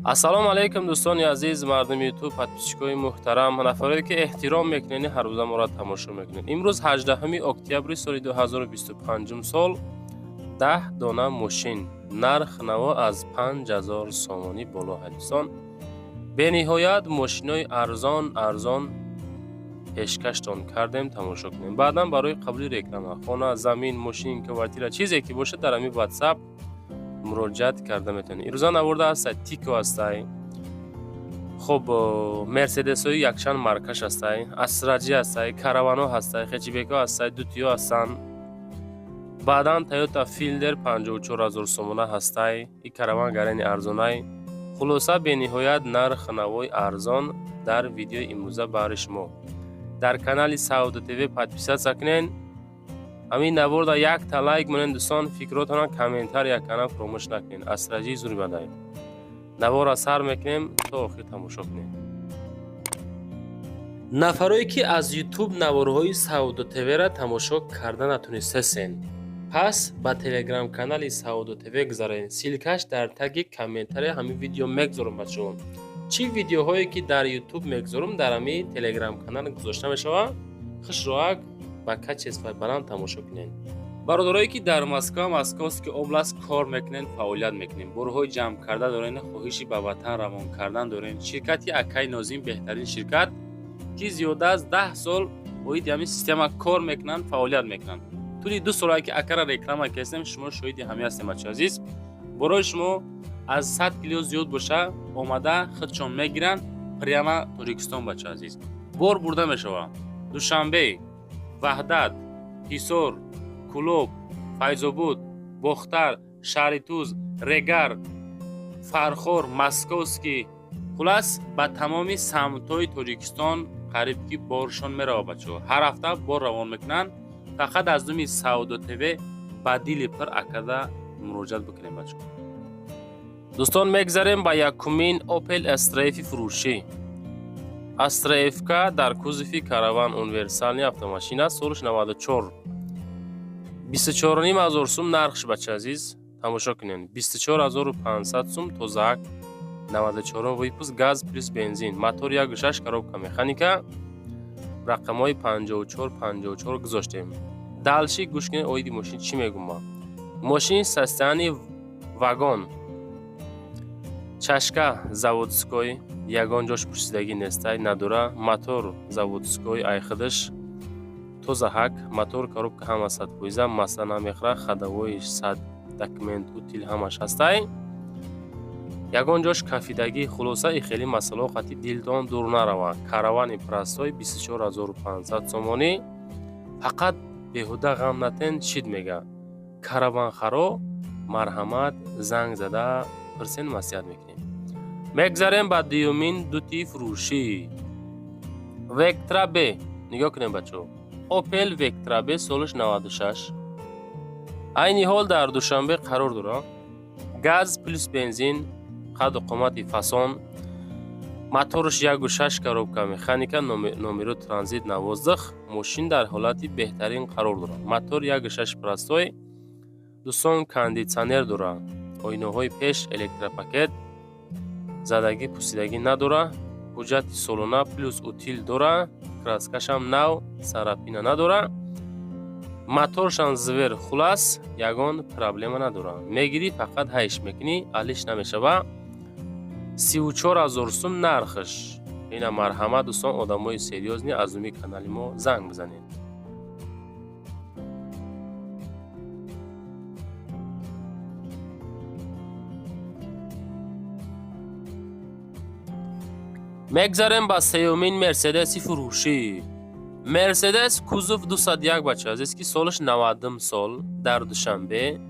Ассалому алайкум, дӯстони азиз, мардуми Ютуб, подписчикои муҳтарам, нафаре ки эҳтиром мекунед, ҳаррӯза моро тамошо мекунед. Имрӯз 18 октябри соли 2025 сол, 10 дона мошин, нарх наво аз 5000 сомонӣ боло. Ҳадисон бениҳоят мошинои арзон арзон пешкаштон кардем, тамошо кунем. Баъдан барои қабули реклама, хона, замин, мошин, квартира, чизе ки бошад, дар ҳамин Ватсап муроҷиат карда метавонед. Ирӯза наворда ҳастай Тико ҳастай, хуб, Мерседесҳои якчанд маркаш ҳастай, Астраҷи ҳастай, Каравано ҳастай, хэтчбекҳо ҳастай, дутиё ҳастанд. Баъдан Тойота Филдер 54 000 сомона ҳастай, и Караван гарени арзонай. Хулоса, бениҳоят нарх навои арзон дар видеои имрӯза баҳри шумо. Дар канали Савдо ТВ подписаться кунед, ҳамин наворда якта лайк монед. Дӯстон, фикротона комментария кана фуромӯш накунед. Астраҷи зурбадай наворро сар мекунем, то охир тамошо кунед. Нафарое ки аз Ютуб наворҳои Савдо ТВ-ра тамошо карда натунистасен, пас ба Телеграм-канали Савдо ТВ гузаред. Ссылкаш дар таги комментария ҳамин видео мегузорам. Бачаҳо, чӣ видеоҳое ки дар Ютуб мегузорам, дар ҳамин Телеграм-канал гузошта мешавад. Хушроак ба качествои баланд тамошо кунед. Бародарое ки дар Москва, Московский область кор мекунед, фаъолият мекунед, борҳои ҷамъ карда доред, хоҳиши ба ватан равон кардан доред, ширкати акаи Нозим беҳтарин ширкат, ки зиёда аз 10 сол оиди ҳамин система кор мекунанд, фаъолият мекунанд. Тӯли 2 солае ки акара реклама кардем, шумо шоҳиди ҳамин ҳастем. Бачаи азиз, борои шумо аз 100 кило зиёд боша, омада худшон мегиранд прямо Тоҷикистон. Бачаи азиз, бор бурда мешавад Душанбе, Ваҳдат, Ҳисор, Кӯлоб, Файзобод, Бохтар, шаҳри Туз, Регар, Фархор, Московский, хулас, ба тамоми самтҳои Тоҷикистон қариб ки боршон меравад. Бачаҳо, ҳар ҳафта бор равон мекунанд. Фақат аз номи Савдо ТВ ба дили пир акада муроҷиат бикунем. Бачаҳо, дӯстон, мегзарем ба якумин Опел Астра Ф фурӯшӣ. Астра Ф-ка дар кузови Караван, универсальный автомашина, солш 94, 24 500 сум нархш. Бача азиз, тамошо кунед, 24 500 сум, тозаак, 94 выпуск, газ плюс бензин, мотор 1,6, коробка механика, рақамҳои 54 54 гузоштем. Дальше гӯш кунед, оиди мошин чӣ мегӯм. Мошин состояние вагон, чашка заводской, ягон ҷош пӯшидагӣ нестай, надора. Мотор заводской, айхидаш тозаҳак, мотор, коробка ҳама 100%, масла намехӯра, ходовои сад, документ, утиль ҳамаш ҳастай, ягон ҷош кафидагӣ. Хулоса, и хеле масъалао қати дилтон дур наравад. Каравани простой, 24 500 сомонӣ. Фақат беҳуда ғам натен, шид мега. Караванхаро марҳамат, занг зада пирсен, маслиҳат мекунем. Мегзарем ба дуюмин дути фурӯшӣ, Вектра Б. Нигоҳ кунем, бачаҳо, Опел Вектра Б, солаш 96, айни ҳол дар Душанбе қарор дорад. Газ плюс бензин, қаду қомати фасон, моторш 1,6, коробка механика, номеро транзит на воздух. Мошин дар ҳолати беҳтарин қарор дорад. Мотор 1,6 простой, дӯстон, кондитсионер дорад, оинаҳои пеш электропакет, задагӣ пусидагӣ надора, ҳуҷҷати солона плюс утиль дора, краскашам нав, царапина надора, моторшам звер. Хулас, ягон проблема надора. Мегирӣ, фақат ҳайш мекунӣ, алиш намешава. 34 000 сум нархш. Ина марҳамат, дӯстон, одамои серьёзный, аз номи канали мо занг бизанед. Мегзарем ба сеюмин Мерседеси фурӯшӣ. Мерседес кузов 201, бача азиз, ки солаш 90 сол, дар Душанбе,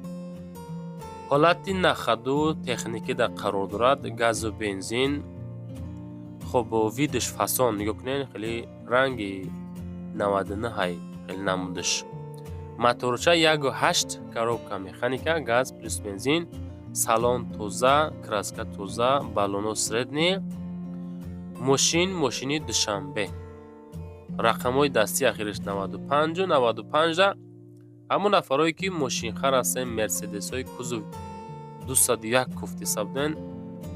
ҳолати на ходу, техникида қарор дорад. Газу бензин. Хоб, видаш фасон, нигоҳ кунед, хеле ранги 99 ҳай, хеле намудаш. Моторча 1,8, коробка механика, газ плюс бензин, салон тоза, краска тоза, баллоно средний. Мошин мошини Душанбе, рақамҳои дастии ахираш 95-у 95-да. Ҳамон нафарое ки мошинхар ҳастем, Мерседесҳои кузов 201 куфти сабден,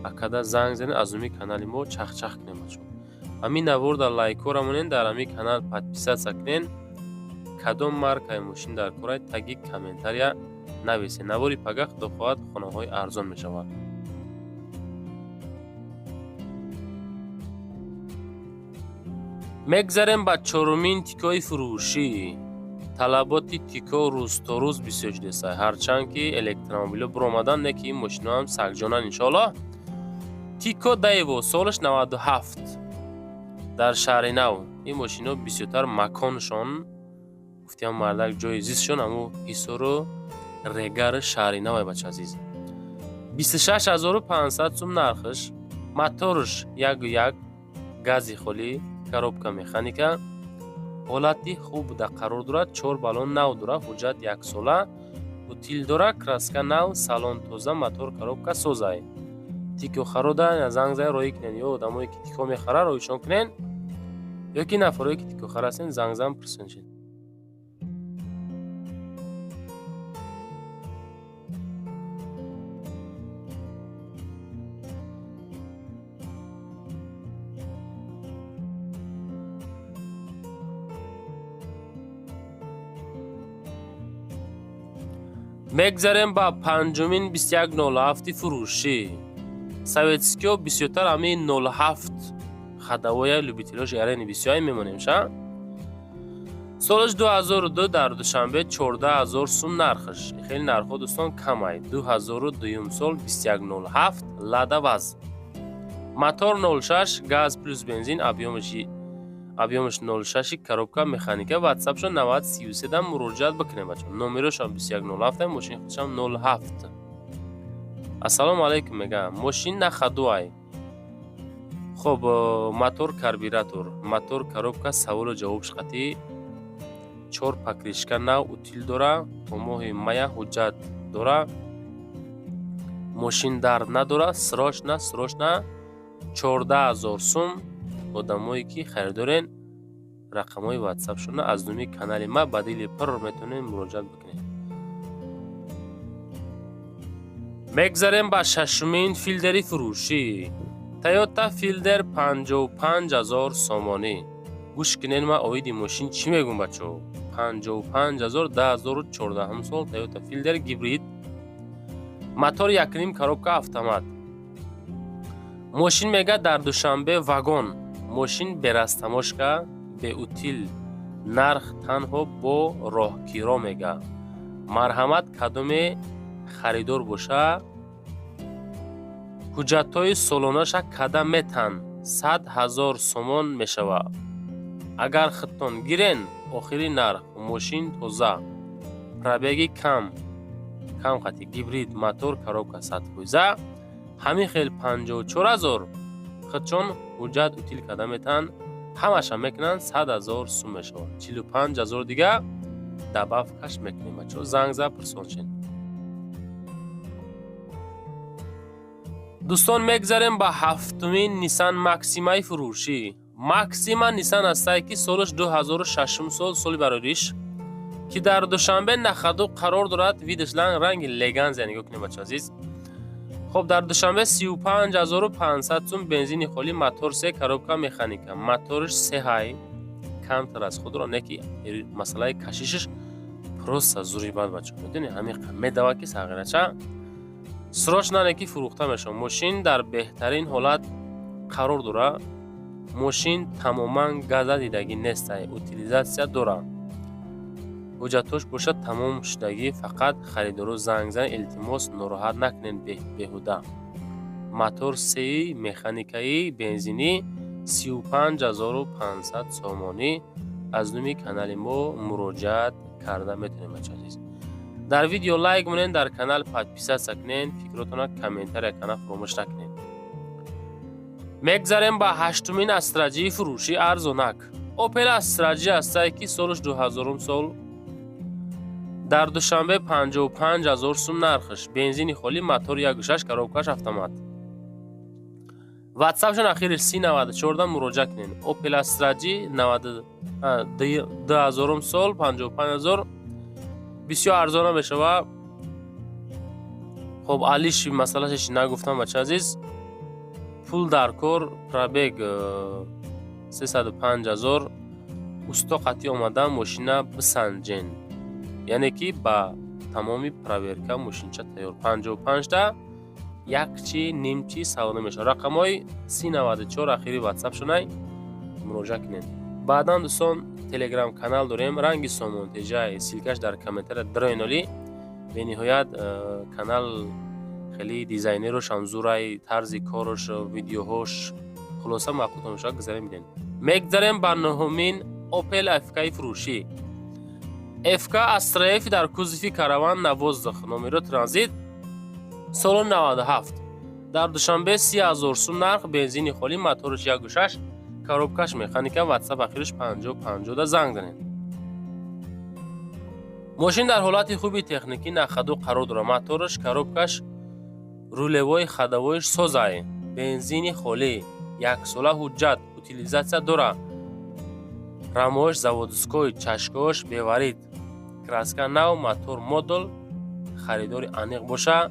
Акада занг занед, аз номи канали мо чахчах кунем, бачаҳо. Ҳамин наворда лайкҳоро монед, дар ҳамин канал подписаться кунед. Кадом маркаи мошин дар корай, таги комментария нависед. Навори пага, худо хоҳад, хонаҳои арзон мешавад. Мегзарем ба чорумин Тикои фурӯшӣ. Талаботи Тико рӯз то рӯз бисёр шудааст. Ҳарчанд ки электромобилҳо биромаданд, не ки ин мошиноам сагҷонанд, иншоаллоҳ. Тико Даево, солаш 97, дар Шаҳри Нав. Ин мошино бисёртар маконшон, гуфтиам, мардак, ҷои зистшон ҳамун Ҳисору Регари Шаҳри Навай, бача азиз. 26 500 сум нархш, моторш 1,1, гази холӣ, коробка механика, ҳолати хуб буда қарор дорад, чор баллон нав дорад, ҳуҷҷат яксола, утил дорад, краска нав, салон тоза, мотор, коробка созай. Тико харода занг зада роҳӣ кунед, ё одамое ки Тико мехарад, роҳишон кунед, ё ки нафарое ки тикохар ҳастен, занг зан, пурсоншед. Мегзарем ба панҷумин 2107 фурӯшӣ. Советскиё бисёртар ҳамин 07 ходовоя, любителош ярени бисёре мемонем ша. Солаш 2002, дар Душанбе, 14 000 сум нархш. Хеле нархҳо, дӯстон, камай. 2002 сол, 2107 Лада ВАЗ, мотор 06, газ плюс бензин, объёмаш 06, коробка механика. Ватсапшон 9033, муроҷиат бикунем, бача. Номерошам 2107, мошини худшам 07. Ассалому алайкум, мегам, мошин на ходу ай. Хоб, мотор карбюратор, мотор, коробка, саволу ҷавоб шқатӣ, чор покрышка нав, утил дора, то моҳи мая ҳуҷҷат дора, мошин дард надора. Срочно, срочно 14 000 сум. Одамое ки харидорен, рақамҳои ватсапшона аз номи канали ма ба дили пур метавонед муроҷиат бикунед. Мегзарем ба шашумин Филдери фурӯшӣ. Тойота Филдер, 55 000 сомонӣ. Гӯш кунед, ман оиди мошин чӣ мегӯм, бачаҳо. 55 000, 2014 сол, Тойота Филдер гибрид, мотор 1,5, коробка автомат. Мошин мега дар Душанбе вагон, мошин бе растаможка, бе утил, нарх танҳо бо роҳкиро мега. Марҳамат, кадоме харидор боша, ҳуҷҷатҳои солонаша када метан, 100 000 сомон мешавад. Агар худтон гирен, охири нарх. Мошин тоза, пробеги кам кам, қати гибрид, мотор, коробка 100%. Ҳамин хел 54 000, худшон ҳуҷҷат утил карда метаҳанд, ҳамаша мекунанд, 100 000 сум мешавад. 45 000 дига добавкаш мекунем, бачаҳо. Занг зад, пурсон шед. Дӯстон, мегзарем ба ҳафтумин Нисан Максимаи фурӯшӣ. Максима Нисан ҳастае, ки солаш 2006 сол, соли барориш, ки дар Душанбе на ходу қарор дорад. Видаш ранги Леганзия, нигоҳ кунед, бача азиз. Хоб, дар Душанбе 35 500 сум, бензини холӣ, мотор се, коробка механика. Моториш се ҳай, камтар аз худро не ки масъалаи кашишаш просто зури бад, бача, медони, ҳамин медава ки сағирача. Срочно не ки фурӯхта мешавад. Мошин дар беҳтарин ҳолат қарор дорад, мошин тамоман газа дидагӣ нестай, утилизация дорад, ҳуҷҷатҳош бошад тамом шудагӣ. Фақат харидоро занг зан, илтимос, нороҳат накунед беҳуда. Мотор сеи, механикаи, бензинӣ, 35 500 сомонӣ. Аз номи канали мо муроҷиат карда метавонем, бача азиз. Дар видео лайк монед, дар канал подписаться кунед, фикротона комментария кана фуромӯш накунед. Мегзарем ба ҳаштумин Астраҷии фурӯшӣ арзонак. Опел Астраҷи ҳастае, ки солаш 2000 сол, дар Душанбе 55 000 сум нархш, бензини холӣ, мотор 1,6, коробкаш автомат. Ватсапшон ахири 3094 муроҷиат кунед. Опел Астраҷи 2000 сол, 55 000, бисёр арзона мешавад. Хоб, алиши масъалашаш нагуфтам, бача азиз. Пул дар кор, пробег 305 000. Усто қатъӣ омада мошина бисанҷен, яъне ки ба тамоми проверка мошинча тайёр. 55-та якчи нимчи савдо мешавад. Рақамҳои 3094 ахири ватсапшонай, муроҷиат кунед. Баъдан, дӯстон, телеграм канал дорем, ранги сомонтежай, ссылка ш дар комментария дроиноли. Бениҳоят канал хеле дизайнерошам зурай, тарзи корош, видеоҳош, хулоса, маъқултон мешавад, гузарем, бинед. Мегзарем ба нуҳумин Опел Фк фурӯшӣ. ФК Астра Ф дар кузови караван на воздух, номеро транзит, соли 97, дар Душанбе 30 000 сум нарх, бензини холӣ, мотораш 1,6, коробка ш механика. Ватсап ахираш 50 50 да занг занед. Мошин дар ҳолати хуби техникӣ, на ходу қарор дорад. Мотораш, коробка ш, рулевой, ходовой ш созай, бензини холӣ, яксола ҳуҷҷат, утилизация дорад. Рамош заводской, чашкош беварид, краска нав, мотор модул. Харидори аниқ боша,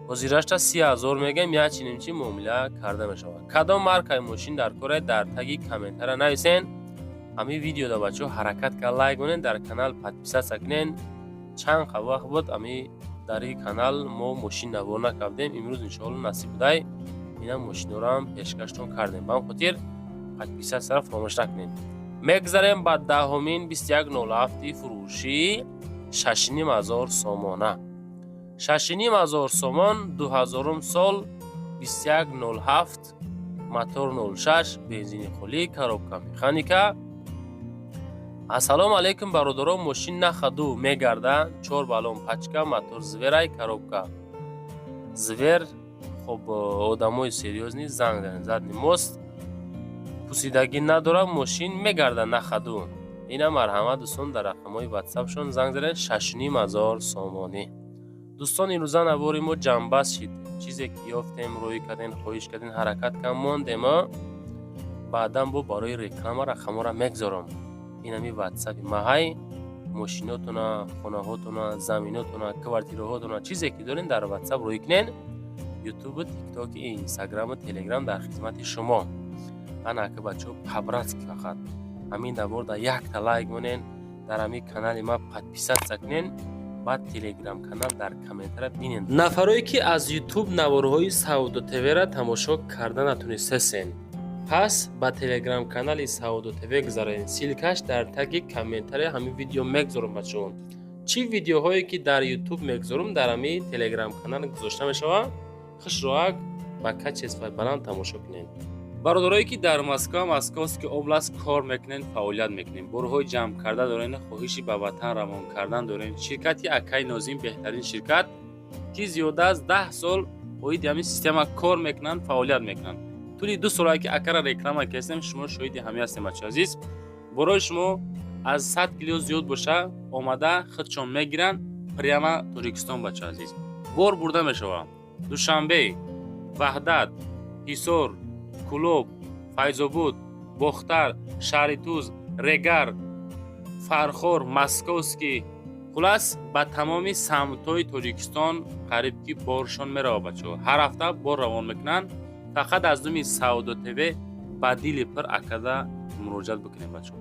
ҳозирашта 30 000 мегӯем, як чинимчи муомила карда мешавад. Кадом маркаи мошин дар коре, дар таги комментария нависен. Ҳамин видеода, бачаҳо, ҳаракат ка лайк кунен, дар канал подписаться кунен. Чанд вақт буд, ами дар ин канал мо мошин навор накардем. Имрӯз, иншоалло, насиб будай, ина мошинҳоро пешкаштон кардем. Ба ҳам хотир подписаться ро фаромӯш накунед. Мегзарем ба даҳумин 2107 фурӯшӣ, 6500 сомона, 6500 сомон, 2000-ум сол, 2107, мотор 06, бензини холӣ, коробка механика. Ассалому алайкум, бародарон. Мошин на ходу мегарда, чор баллон пачка, мотор зверай, коробка звер. Хоб, одамои серьёзный занг занед. Задний мост пусидагӣ надорад, мошин мегарда на ходу. Ина, марҳамат, дӯстон, дар рақамҳои ватсапшон занг занед. 6500 сомонӣ. Дӯстон, имрӯза навори мо ҷамъбаст шид. Чизе ки ёфтем, рӯй кардем, хоҳиш кардем, ҳаракат кам мондем. Баъдан бо барои реклама рақамҳоро мегзорам. Инами ватсапи маҳай. Мошинотона, хонаҳотона, заминотона, квартираҳотона, чизе ки дорем, дар ватсап рӯй кунен. Ютубу, тиктоки, инстаграму, телеграм дар хизмати шумо. Ана ака, бачаҳо, по-братски фақат ҳамин навор дар якта лайк монен, дар ҳамин канали ма подписаться кунен, баъд телеграм канал дар комментария бинен. Нафарое ки аз Ютуб наворҳои Савдо ТВ-ра тамошо карда натунистасен, пас ба телеграм канали Савдо ТВ гузаред. Ссылка ш дар таги комментария ҳамин видео мегзорам. Бачаҳо, чӣ видеоҳое ки дар Ютуб мегзорам, дар ҳамин телеграм канал гузошта мешавад. Хушроак ба качество и баланд тамошо кунед. Бародарое ки дар Москва, Московский область кор мекунед, фаъолият мекунед, борҳои ҷамъ карда доред, хоҳиши ба ватан равон кардан доред, ширкати акаи Нозим беҳтарин ширкат, ки зиёда аз 10 сол оиди ҳамин система кор мекунанд, фаъолият мекунанд. Тӯли 2 солае ки акара реклама кардем, шумо шоҳиди ҳамин ҳастем. Бачаи азиз, борои шумо аз 100 кило зиёд боша, омада худшон мегиранд прямо Тоҷикистон. Бачаи азиз, бор бурда мешавад Душанбе, Ваҳдат, Ҳисор, Кӯлоб, Файзобуд, Бохтар, шаҳри Туз, Регар, Фархор, Московский, хулас, ба тамоми самтҳои Тоҷикистон қариб ки боршон меравад. Бачаҳо, ҳар ҳафта бор равон мекунанд. Фақат аз номи Савдо ТВ ба дили пир акада муроҷиат бикунем, бачаҳо.